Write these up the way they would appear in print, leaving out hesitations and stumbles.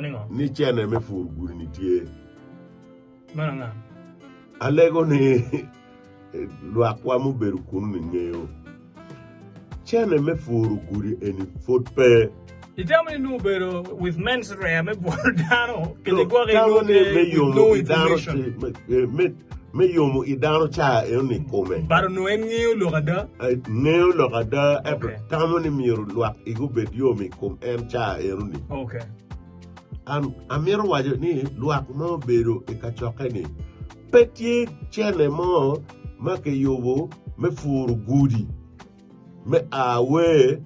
Ni ngo? Ni cene me puro gudi-ni tye. Meno anga? Alego ni lwakwa mubedo kunu-ni ngeyo. Cene me puro gudi eni pud pe. Itamo ni nongo obedo with mens rea me bwolo dano kede gwok Tamo ni inonge me with yomo no i dano information. me, me yomo i dano ca eno i kome. But onongo en ngeyo lok ada. Ngeyo lok ada ento Okay. tamo ni myero lwak igi obed yom i kom en ca eno ni. Okay. An amito waco ni lwak ma obedo i kacokke ni pe tye cene mo ma kiyubo me puro gudi me a wer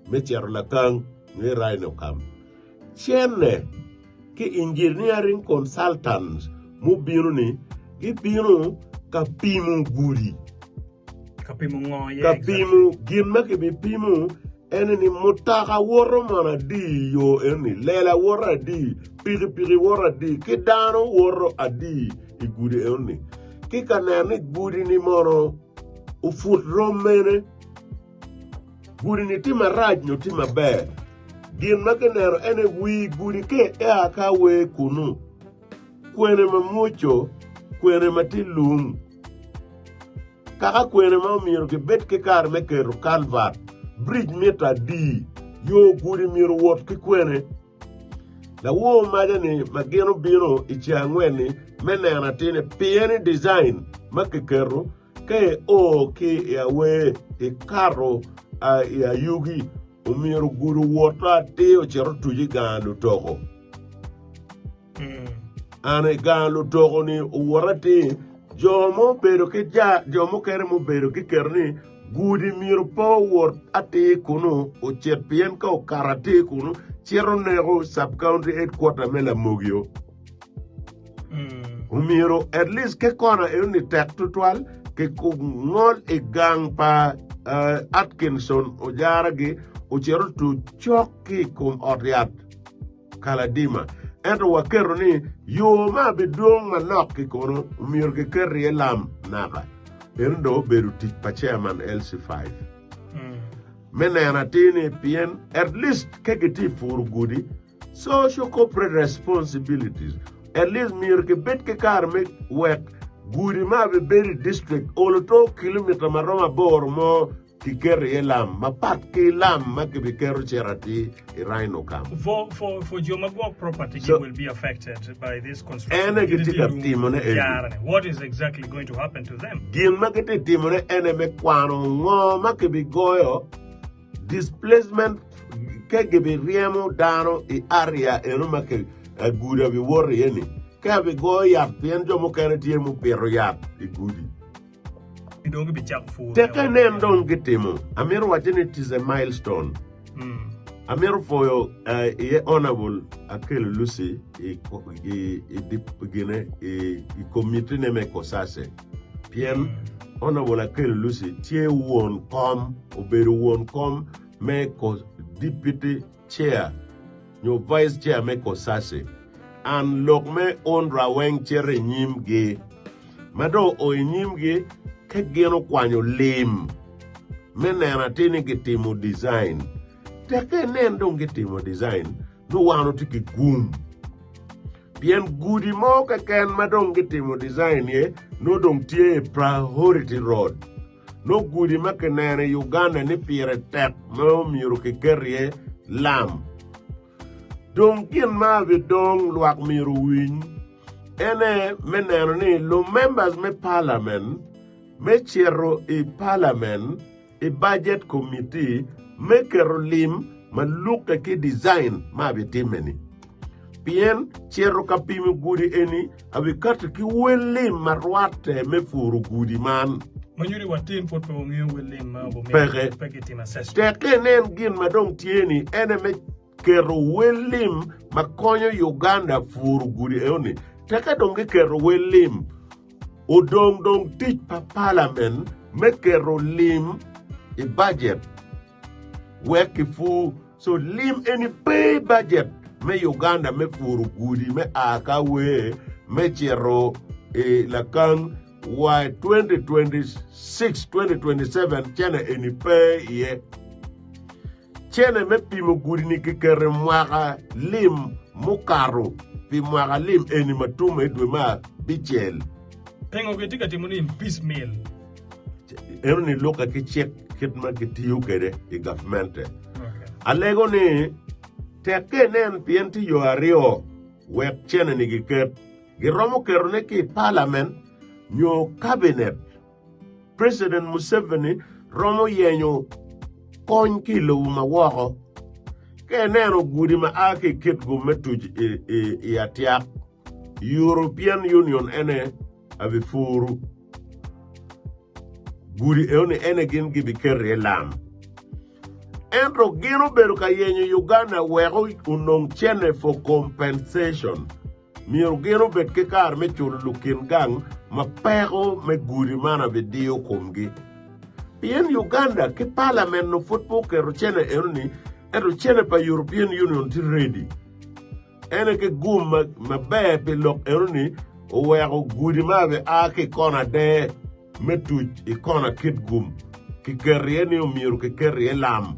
me cito Lakang nyo i Rhino Camp. Cene ki engineering consultants mubino ni gibino ka pimo gudi. Ka pimo ngo iye Ka exactly? pimo gin ma kibipimo ene ni mutoka woto mono adi i yo eno-ni, lela woto adi, pikipiki woto adi, ki dano woto adi i gudi eno-ni. Ki ka neno ni gudi-ni mono oput rom mene. Gudi-ni tye marac nyo tye maber? Gin ma kineno ene wi gudi ka ia ka awer kunu, kwene ma mwoco, kwene ma tye lum, kaka kwene ma omyero kibed ki kare me keto kalvat, brij mito adi, yo gudi myero owot ki kwene. Lawor maca-ni ma gin obino i ceng angwen-ni me neno atir-ni pien ni design ma kiketo Ka io ki i awer, ikato i ayugi, omyero ogudo owot atir ocit otuc i gang lutoko. An i gang lutoko-ni owot atir, jo ma obedo ki ja, jo mukene mubedo giketo ni gudi myero pe owot atir kunu ocit pien ka okato atir kunu cito neko sub county headquarter me Lamogio. Omyero at least ke kona eno ni tek tutwal ki ngol i gang pa uh, Atkinson ojaragi ocito tu cok ki i kom ot yat Kaladima. Ento waketo ni yo ma bidwong manok ki kono omyero kiket iye lam naka. Eno dong obedo tic pa chairman LC5 me neno atir ni pien at least ka gitye i puro gudi Social corporate responsibilities at least myero kibed ki kare me wek gudi ma bibedo i district olo to kilomita ma romo aboro mo kiketo iye lam mapat ki lam ma kibiketo cito atir i Rhino Camp. For, for, for jo ma gwok property gi So, will be affected by this construction. ene Gin gitye tye ka lung timone eni. jarane. What is exactly going to happen to them? Gin ma gitye timone ene me kwano ngo ma kibigoyo Displacement ka gibiryemo dano i area eno ma guda biwoto iye ni ka bigoyo yat pien jo mukene tye mupito yat i gudi. Teke nen dong gitimo amito wacce ni it is a milestone. Amito pwoyo iye Honourable Akello Lucy i gine i committee ne me Cosase. Pien Honourable Akello Lucy tye won kom, obedo won kom me Deputy Chair nyo Vice Chair me COSASE and lok me UNRA weng cito i nyim gi. Ma dong o i nyim gi ka gin okwanyo lim me neno atir ni gitimo design. Tekke inen dong gitimo design nongo wan watye ki gum. Pien gudi mo keken ma dong gitimo design iye nongo dong tye i priority road. Nongo gudi ma kineno i Uganda ni pire tek ma omyero kiket iye lam. Dong gin ma abidong lwak myero owiny ene me neno ni lumembers me parliament me cito i parliament i Budget Committee me keto lim ma lukke ki design ma abitimme-ni. Pien cito ka pimo gudi eni abikati ki wel lim ma rwatte me puro gudi man. Ma nyuto ni watin pwod pe wangeyo wel lim ma obimito Peke. pe gitimo assessment. Tekke inen gin ma dong tye-ni ene me keto wel lim ma konyo Uganda puro gudi eno-ni. Tekke dong giketo wel lim Odong dong tic pa palamen me keto lim i bajet wek kipur. So lim eni pe i bajet me Uganda me puro gudi me a ka awer me cito i Lakang wa i 2026, 2027 cene eni pe iye. Cene me pimo gudi-ni kiketo i mwaka lim. Mukato pi mwaka lim eni ma tumme i dwe me abicel. Pingo gitye ka timo ni in piecemeal? Eno ni lukke ki cik kit ma gitiyo kwede i gavmente. Alego ni tekke inen pien tye yo aryo wek cene ni giket. Giromo ketone ki i palament nyo kabinet. President Museveni romo yenyo kony ki i lobo ma woko. Ka ineno gudi ma a ki i Kitgum me tuc i Atiak, European Union ene abipuru. Gudi enoni ene gin gibiketo iye lam. Ento gin obedo ka yenyo Uganda wek onong cene for compensation. Myero gin obed ki kare me culo lukin gang ma peko me gudi man abidiyo komgi. Pien Uganda ki parliament no pud pe oketo cene enoni ento cene pa European Union tye ready. Ene ki gum maber pi lok enoni oweko gudi ma abi a ki i kona ader me tuc i kona Kitgum kiketo iye ni omyero kiket iye lam.